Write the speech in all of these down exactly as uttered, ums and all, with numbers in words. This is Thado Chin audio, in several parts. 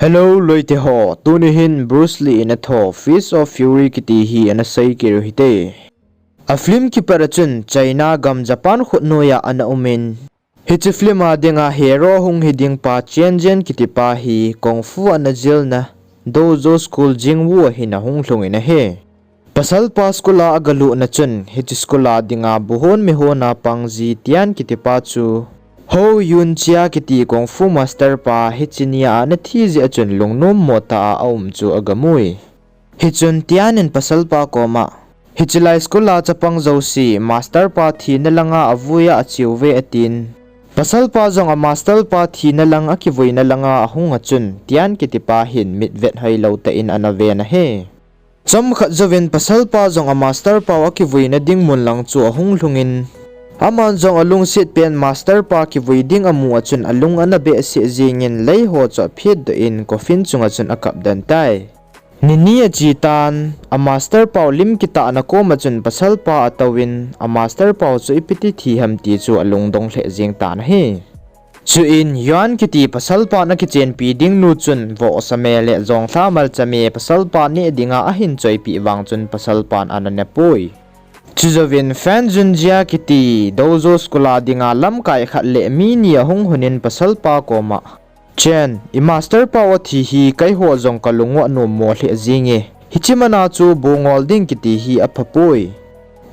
Hello loite ho, tuni hin Bruce Lee in atho Fist of Fury kiti hi ana sei kit u hite. A film kipat a chun China gam Japan khutnoiya ana umin, hiche film a dinga hero hung hiding pa Chen Zhen kiti pa hi kung fu ana jilna dojo school Jingwu a hin ahung lhungin ahi. Pasal pa school a agalutna chun hiche school a dinga buhon mihon a pang ji Tian kiti pa chu Hou Yun Chia kiti kung fu master pa hiche nia ana thi jeh a chun lungnom mo tah a aum chu agamui. Hichun Tian in pasal pa koma, hiche lai school a chapang jouse master pa thina langa avui a ache uve atin, pasal pa jong a master pa thina lang akivuina langa ahung a chun Tian kiti pa hin mit vet hoilou tah in ana ven ahi. Chomkhat jouvin pasal pa jong a master pau akivuina ding mun lang chu ahung lhungin, aman jong alungset pen master pa kivui ding amu a chun alung ana behseh jengin lei ho chu aphetdoh in coffin chunga chun akap den tai. Ni ni ache tan, a master pau lim kitahna koma chun pasal pa atouvin, a master pau chu ipi ti thi ham ti chu alungdong lheh jeng tan ahi. Chuin Yuan kiti pasal pan akichenpi ding nu chun vohsa me le jonglha malcha me pasal pa neh dinga ahin choipeh vang chun pasal pan ana nepoi. Chujouvin Fan Junjia kiti dojo school a dinga lamkai khat le mi ni ahung hunin pasal pa koma, Chen, i master pau athi hi keiho jong kalung u anom mo lheh jenge. Hiche mana chu bu ngol ding kiti hi aphapoi.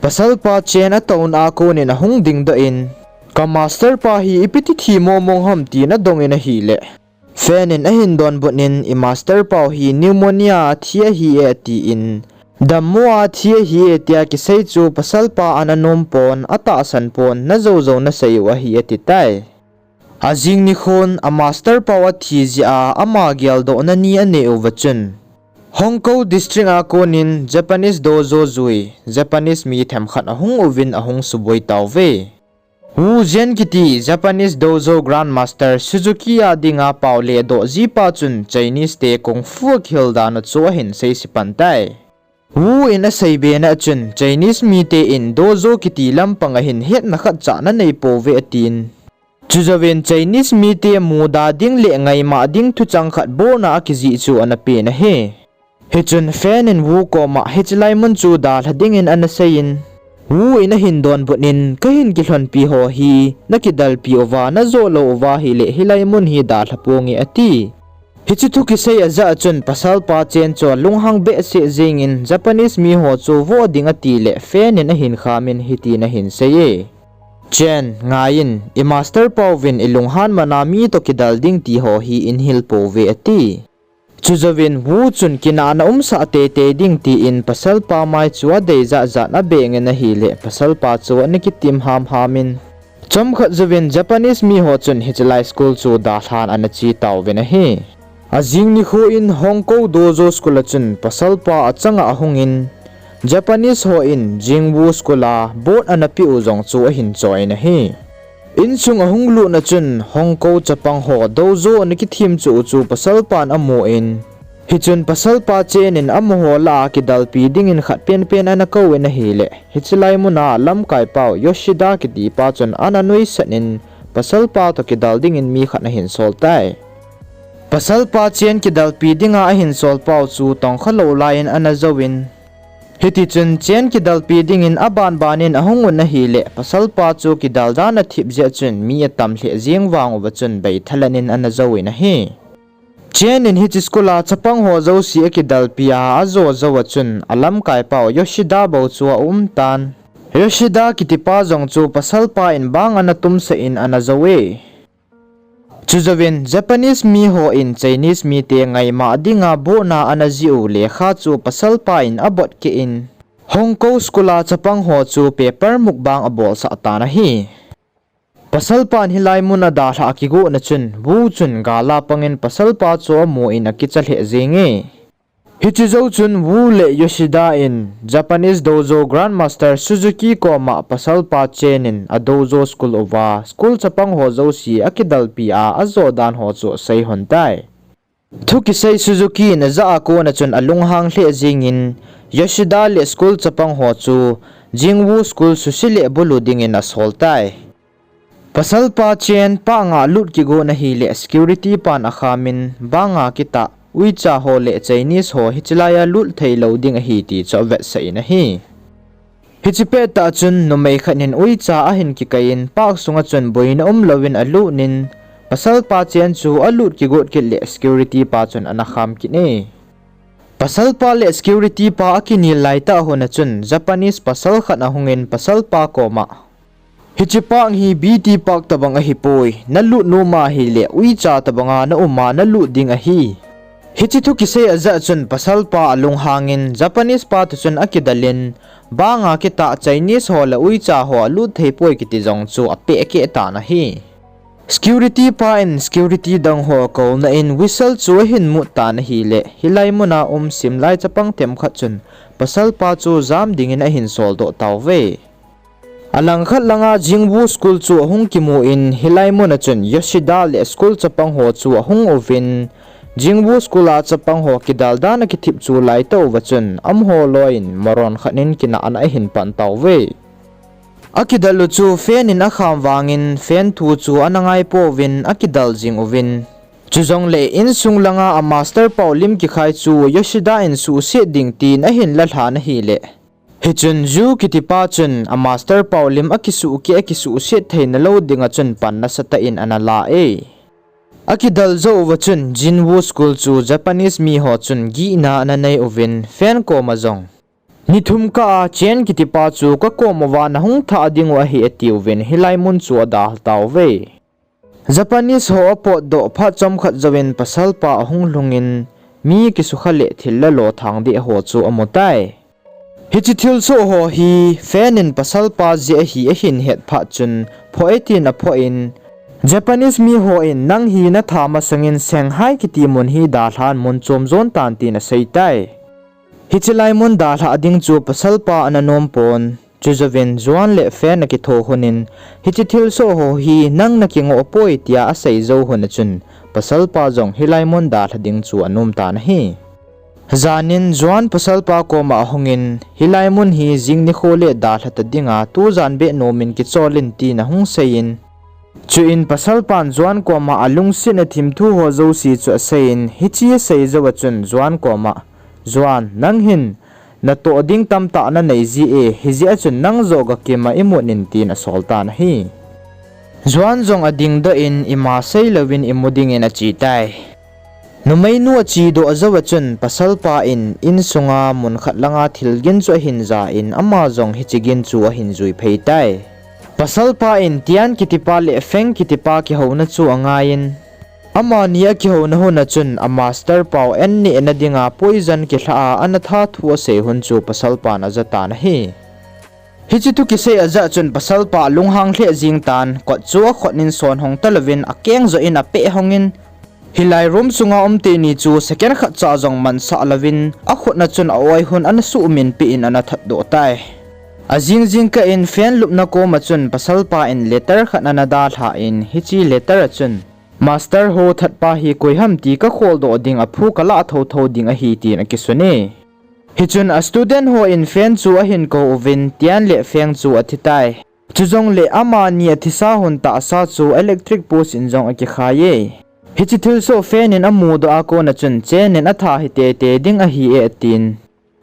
Pasal pa Chen atouna a konin ahung dingdoh in, ka master pa hi ipi ti thi momong ham tin adongin ahile, Fan in ahin donbutnin, i master pau hi pneumonia a thi ahi e atin, dammo a thi ahi e tia kisei chu pasal pa ana nom pon, atahsan pon, najou jou nasei u ahi ati tai. Ajing nikhon a master pau athi jeh a ama geldohna ni anei uva chun, Hongkou district a konin Japanese dojo jui Japanese mi themkhat ahung uvin ahung suboi tauve. Wu Zhen kiti Japanese dojo grandmaster Suzuki a dinga pau ledoh jipa chun Chinese te kung fu akihil dan u chu ahin seise pan tai. Wu in aseibe na a chun Chinese mite in dojo kiti lampang a hin hetna khatcha nanei pouve atin. Chujouvin Chinese mite muda ding le ngaima ding thuchang khat bolna akijih chu ana pen ahi. Hichun Fan in Wu koma hiche lai mun chu dalha dingin ana seiyin, Wu in ahin donbutnin, kahin kilhonpi ho hi nakidalpi uva, najoh lou uva ahile hilai mun hi dalha ponge ati. Hiche thu kisei ajah a chun pasal pa Chen chu alunghang behseh jengin Japanese mi ho chu voh ding atile Fan in ahin khamin hitin ahin sei e. Chen, ngaiyin, i master pauvin i lunghan mana mi toh kidal ding ti ho hi in hil pouve ati. Chujouvin Wu chun kinahna umsah teitei ding tin pasalpa mai chu adei jahjah in abengin ahile, pasalpa chu ana kitim hamhamin, chomkhat jouvin Japanese miho chun hiche lai school chu dalhan ana che tauvin ahi. Ajing nikho in Hongkou Dojo School a chun pasalpa achanga ahungin, Japanese ho in Jingwu School a board ana peh u jong chu ahin choiyin ahi. Insung ahung lutna chun Hongkou chapang ho dojo ana kithemchuh u chu pasalpan amun, hichun pasalpa Chen in amaho lah a kidalpi dingin khat penpen ana kouvin ahile, hiche lai muna lamkaipau Yoshida kitipa chun ana nuisat in pasalpa toh kidal dingin mi khat ahin sol tai. Pasalpa Chen kidalpi dinga ahin solpau chu tongkha lou laiyin ana jouvin, hitichun Chen kidalpi dingin abanbanin ahungun ahile, pasalpa chu kidal dan athip jeh chun mi atam lheh jeng vang uva chun beithalan in ana jouvin ahi. Chen in hiche school a chapang ho jouse akidalpi a ajo jouva chun alamkaipau Yoshida bou chu aumtan. Yoshida kitipa jong chu pasalpa in bang ana tumsah in ana jouve. Chujouvin Japanese miho in Chinese mite ngaima dinga bohna ana jih u lekha chu pasalpa in abot keh in, Hongkou School a chapang ho chu paper mukbang abolsah tan ahi. Pasalpan hilai mun adalhah akigohna chun Wu chun gal a pangin pasalpa chu amun akicha lheh jenge. Hiche jou chun Wu le Yoshida in Japanese Dojo Grandmaster Suzuki koma pasalpa Chen in a Dojo School uva school chapang ho jouse akidalpi a ajo dan ho chu asei lhon tai. Thu kisei Suzuki in ajah a kona chun alunghang lheh jengin, Yoshida le school chapang ho chu Jingwu School suse le bulu dingin asol tai. Pasalpa Chen park a lut kigon ahileh security pan akhamin, banga kitah uicha ho le Chinese ho hichilaiya lut theilou ding ahi ti chu avetsah in ahi. Hiche pettah chun numei khat in uicha ahin kikaiyin park sunga chun boina umlouvin alutnin, pasalpa Chen chu alut kigot kit leh security pa chun ana kham kit e. Pasalpa le security pa akinel laitah huna chun Japanese pasal khat ahungin pasalpa koma, hiche park hi beauty park tobang ahipoi, nalut nom ahileh uicha tobanga na uma nalut ding ahi. Hiche thu kisei ajah chun pasalpa alunghangin Japanese pa toh chun akidalin, banga kitah Chinese ho le uicha ho alut theipoi kiti jong chu apehkeh tan ahi. Security pa in security dang ho akouna in whistle chu ahin mut tan ahileh, hilai muna um simlai chapang themkhat chun pasalpa chu jam dingin ahin soldoh tauve. Alangkhat langa Jingwoo School chu ahung kimun, hilai muna chun Yoshida le school chapang ho chu ahung uvin, Jingwoo School a chapang ho kidal dan akithip chu laitah uva chun amaho loiyin moron khat in kinahna ahin pan tauve. Akidal u chu fan in akham vangin fan thu chu ana ngaipouvin akidal jing uvin, chujongle insung langa a master pau lim kikhai chu Yoshida in suhset ding tin ahin lalhan ahileh, hichun Yu kitipa chun a master pau lim akisuhkeh akisuhset theina lou dinga chun pan nasatah in ana la e. Akidal jou uva chun Jingwoo School chu Japanese miho chun gihna ana nei uvin fan koma jong, ni thum kah a Chen kitipa chu kakom uva nahung thah dingu ahi atiuvin hilai mun chu adalha tauve. Japanese ho apotdoh phat chomkhat jouvin pasalpa ahung lhungin, mi kisukha le thil le lo thang deh ho chu amutai. Hiche thilsoh ho hi fan in pasalpa jeh ahi ahin het phat chun, phoh e tin aphoh in, Japanese miho in nang hi natha masangin Shanghai kiti mun hi dalhan mun chom jon tan tin aseitai. Hiche lai mun dalhah ding chu pasalpa ana nom pon, chujouvin Juan le fan akitho lhonin, hiche thilsoh ho hi nang nakingoh poi tia asei jou lhona chun, pasalpa jong hilai mun dalha ding chu anom tan ahi. Janin Juan pasalpa koma ahungin, hilai mun hi jing nikho le dalha ta dinga tujan beh nomin kicholin tin ahung seiyin, chuin pasalpan Juan koma alungset athim thu ho jouse chu aseiyin, hiche asei jouva chun Juan koma, Juan, nang hin natoh ding tamtah nanei ji e, hijeh a chun nang joh gakima imut in tin asol tan ahi. Juan jong adingdoh in ima seilouvin imu dingin achetai. Numeinu achedoh jouva chun pasalpa in insunga munkhat langa thilgin chu ahin ja in ama jong hiche gin chu ahin jui pheitai. Pasalpa in Tian kitipa le Feng kitipa kihouna chu angaiyin, amani akihouna lhona chun a master pau an nehna dinga poison kilhah a ana that thu asei lhon chu pasalpan aja tan ahi. Hiche thu kisei ajah chun pasalpa alunghang lheh jeng tan, kot chu akhotnin son hong talouvin akeng joh in apeh hongin, hilai room sunga um teni chu second khat cha jong mansah louvin akhutna chun a-oi lhon ana suhminpeh in ana thatdoh tai. Ajing jingkah in fan lupna koma chun pasalpa in letter khat ana dalhan, hiche letter a chun, Master Ho thatpa hi koiham ti kakholdoh ding, aphu kalah thouthou ding ahi tin akisun e. Hichun a student hon fan chu ahin kou uvin Tian le Feng chu athitai. Chujongle amani athisa lhon tahsa chu electric post in jong akikhai e. Hiche thilsoh fan in amudoh a kona chun Chen in atha hi teitei ding ahi e atin,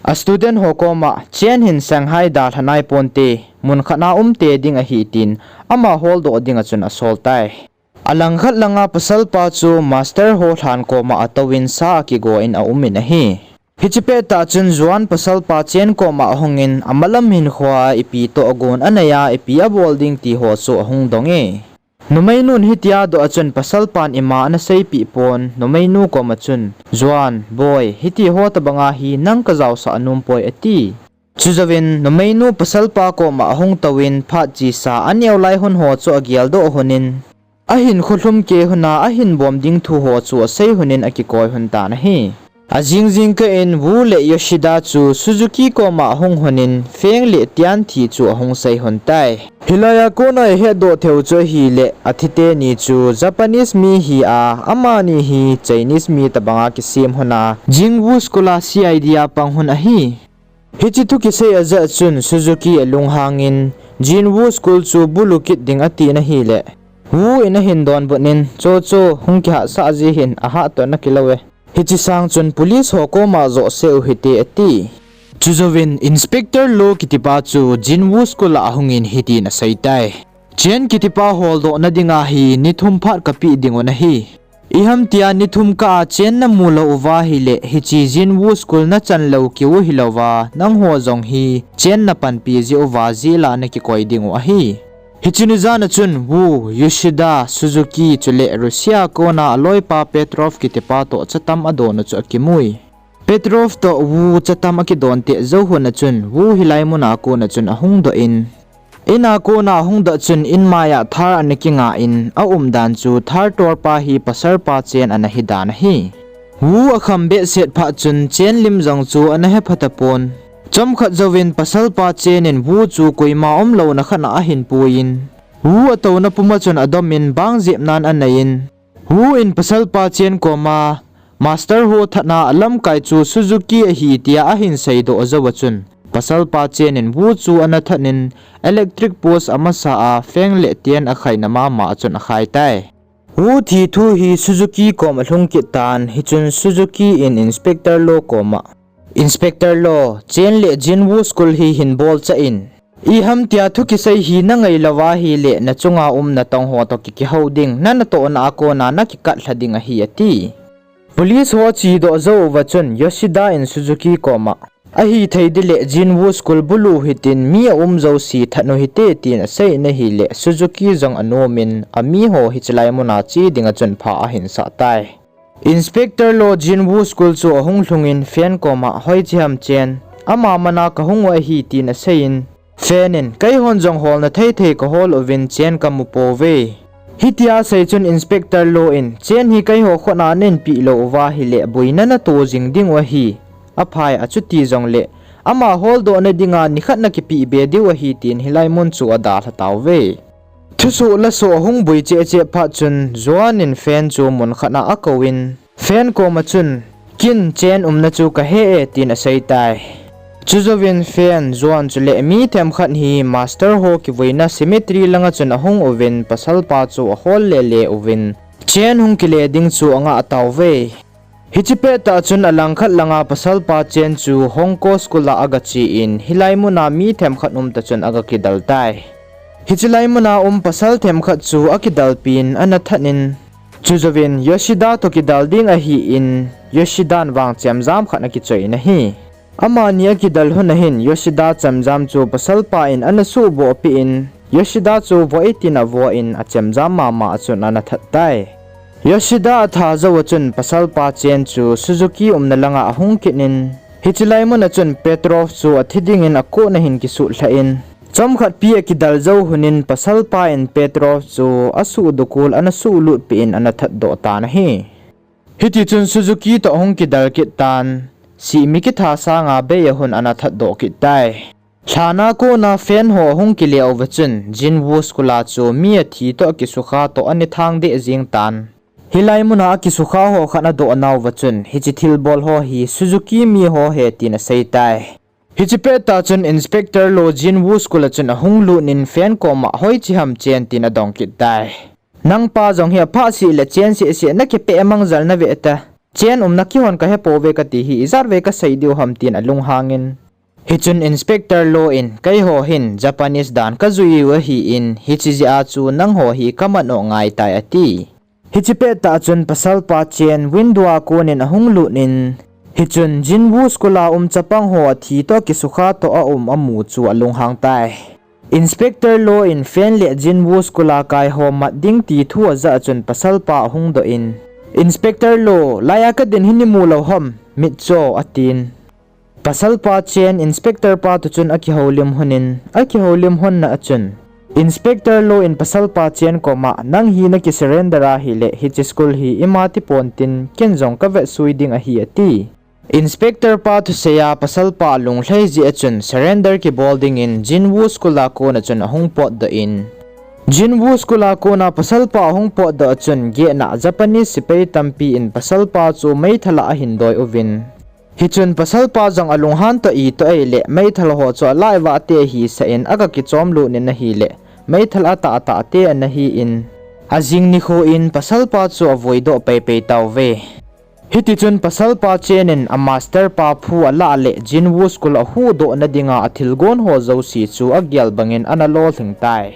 a student ho koma Chen hin Shanghai dalha naiponte, munkhat a um tei ding ahi tin ama holdoh dinga chun asoltai. Alangkhat langa pasalpa chu master ho lhan koma atouvin sa akigo in aumin ahi. Hiche pettah chun Juan pasalpa Chen koma ahungin, amalam hinkhoa ipi toh gon anei a, ipi abol ding ti ho chu ahung dong e. Numeinun hitia adoh a chun pasalpan ima ana seipeh pon, numeinu koma chun, Juan, boi, hitiho tobanga hi nang kajaosah nompoi ati. Chujouvin numeinu pasalpa koma ahung touvin phat chesa aneo lai lhon ho chu ageldoh lhonin, ahinkho lhumkei lhona ahin bom ding thu ho chu asei lhonin akikoi lhon tan ahi. Ajing jingkah in Wu le Yoshida chu Suzuki koma ahung lhonin Feng le Tian thi chu ahung sei lhon tai. Hilaiya kona ihetdoh theiu chu ahile, athi teni chu Japanese mi hi a, amani hi Chinese mi tobanga kisem lhona, Jingwoo School a C I D a pang lhon ahi. Hiche thu kisei ajah chun Suzuki alunghangin, Jingwoo School chu bulu kit ding atin ahile, Wu in ahin donbut in, Cho cho, hung kihahsah ji hih in, ahat toh nakilou e. Hiche sang chun police ho koma joh seh u hite ati. Chujouvin Inspector Law kitipa chu Jinwoo school a ahungin hitin aseitai. Chen kitipa holdohna dinga hi ni thum phat kapeh dingu ahi. Iham tia ni thum kah a Chen namu lou uva ahile, hiche Jinwoo school nachan lou kiu hilouva, nangho jong hi Chen napanpi jeh uva jail a nakikoi dingu ahi. Hiche ni jan a chun Wu, Yoshida, Suzuki chule Russia kona aloipa Petrov kitipa toh chatam adon u chu akimui. Petrov toh Wu chatam akidon teh jou hun a chun Wu hilai mun a kon a chun ahung doh in, in a kona ahung doh chun in mai a thar ana kinga in, aumdan chu thar tolpa hi pasalpa Chen ana hidan ahi. Wu akham behseh phat chun Chen lim jong chu ana hepha tapon. Chomkhat jouvin pasalpa Chen in Wu chu koima umlouna khat a ahin puiyin, Wu atouna pum a chun adomin bang jepnan aneiyin, Wu in pasalpa Chen koma, Master ho thatna alamkai chu Suzuki ahi tia ahin seidoh jou a chun, pasalpa Chen in Wu chu ana thatnin electric post amasa a fan le Chen akhaina mama a chun akhaitai. Wu thi thu hi Suzuki kom alhung kit tan, hichun Suzuki in Inspector Law koma, Inspector Law, Chen le Jinwoo school hi hin bolchah in, iham tia thu kisei hi nangai louva ahile nachunga um natong ho toh kikihou ding, nanatohna a kona nakikat lha ding ahi ati. Police ho achedoh jou uva chun Yoshida in Suzuki koma, ahithei ding le Jinwoo school bulu hitin mi aum jouse that u hite tin asei in ahile Suzuki jong anomin amiho hiche lai muna che dinga chun pha ahin sah tai. Inspector Law Jinwoo school chu ahung lhungin fan koma hoiche ham Chen, ama mana kahung u ahi tin aseiyin, fan in keihon jong holna thei thei kahol uvin Chen kamu pouve. Hitia asei chun Inspector Law in Chen hi keiho khut a nahin peh lou uva ahile boina nato jing dingu ahi. Aphai achuti jongle ama holdohna dinga nikhat nakipeh be diu ahi tin hilai mun chu adalha tauve. Thusoh lasoh ahung boi cheh cheh phat chun Juan in fan chu mun khat a akouvin, fan koma chun, ken Chen umna chu kahe e tin aseitai. Chujouvin fan, Juan chule mi themkhat hi Master ho kivuina cemetery langa chun ahung uvin pasalpa chu ahol lele uvin, Chen hung kile ding chu angah tauve. Hiche pettah chun alangkhat langa pasalpa Chen chu Hongko school a agache in hilai muna mi themkhat umtah chun agakidal tai. Hiche lai muna um pasal themkhat chu akidalpin ana thatnin, chujouvin Yoshida toh kidal ding ahin Yoshidan vang chemjam khat akichoiyin ahi. Amani akidal hun ahin Yoshida chemjam chu pasalpa in ana suhbohpeh in, Yoshida chu vo e tin avo in achemjam mama a chun ana that tai. Yoshida atha jou a chun pasalpa Chen chu Suzuki umna langa ahung kit in, hiche lai muna chun Petrov chu athi dingin akona hin kisutlhah in, chomkhat pi akidal jou hunin pasalpa in Petrov chu asuh dukul ana suhlutpeh in ana thatdoh tan ahi. Hitichun Suzuki toh ahung kidal kit tan, sihmi kitha sanga bei a hun ana thatdoh kit tai. Lhana kona fan ho ahung kile uva chun Jinwoo school a chu mi athi toh akisukha toh ana thang deh jeng tan. Hilai muna akisukha ho khat adoh nauva chun hiche thilbol ho hi Suzuki miho ahi tin aseitai. Hiche pettah chun Inspector Law Jinwoo school a chun ahung lutnin fan koma hoiche ham Chen tin adong kit tai. Nangpa jong hi aphah seh le Chen seh seh nakipeh mang jal nave ta. Chen umna kihon kahepouve kati hi ijat vei kasei diu ham tin alunghangin. Hichun Inspector Law in keiho hin Japanese dan kajui u ahin hiche jeh a chu nangho hi kaman u ngaitai ati. Hiche pettah chun pasalpa Chen window a konin ahung lutnin, hichun Jinwoo school a um chapang ho athi toh akisukha toh aum amu chu alunghang tai. Inspector Law in fan le Jinwoo school a kai ho mat ding ti thu ajah a chun pasalpa ahung doh in, Inspector Law, laiya kadin hi namu lou ham, mitcho atin. Pasalpa Chen Inspector pa toh chun akihoulim hunin, akihoulim honna a chun Inspector Law in pasalpa Chen koma, nang hi nakisurrender ahile hiche school hi ima tipon tin ken jong kavetsui ding ahi ati. Inspector pa thusei a pasalpa lunglhai jeh a chun surrender kibol dingin Jinwoo school a kona chun ahung potdoh in, Jinwoo school a kona pasalpa ahung potdoh a chun gate na Japanese sepai tampi in pasalpa chu meithal a ahin doi uvin, hichun pasalpa jong alunghan toh itoh ahile meithal ho chu alaivah te ahisah in agakichom lutnin ahile meithal atahtah te ana hin, Ajing nikho in pasalpa chu avoidoh peipei tauve. Hitichun pasalpa chenin a master pa phu alah leh Jinwoo school ahuhdohna dinga athilgon ho jouse chu agel bangin ana lolhing tai.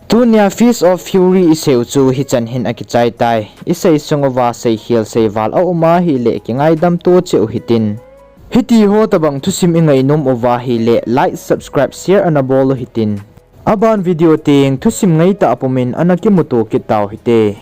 Tunia Fist of Fury iseiu chu hichan hin akichai tai. Isei sung uva seikhel seival aum ahile kingaidam to cheh u hitin. Hitiho tobang thusim ingainom uva ahile like, subscribe, share ana bol u hitin. Aban video teng thusim ngaitah pumin ana kimuto kit tau hite.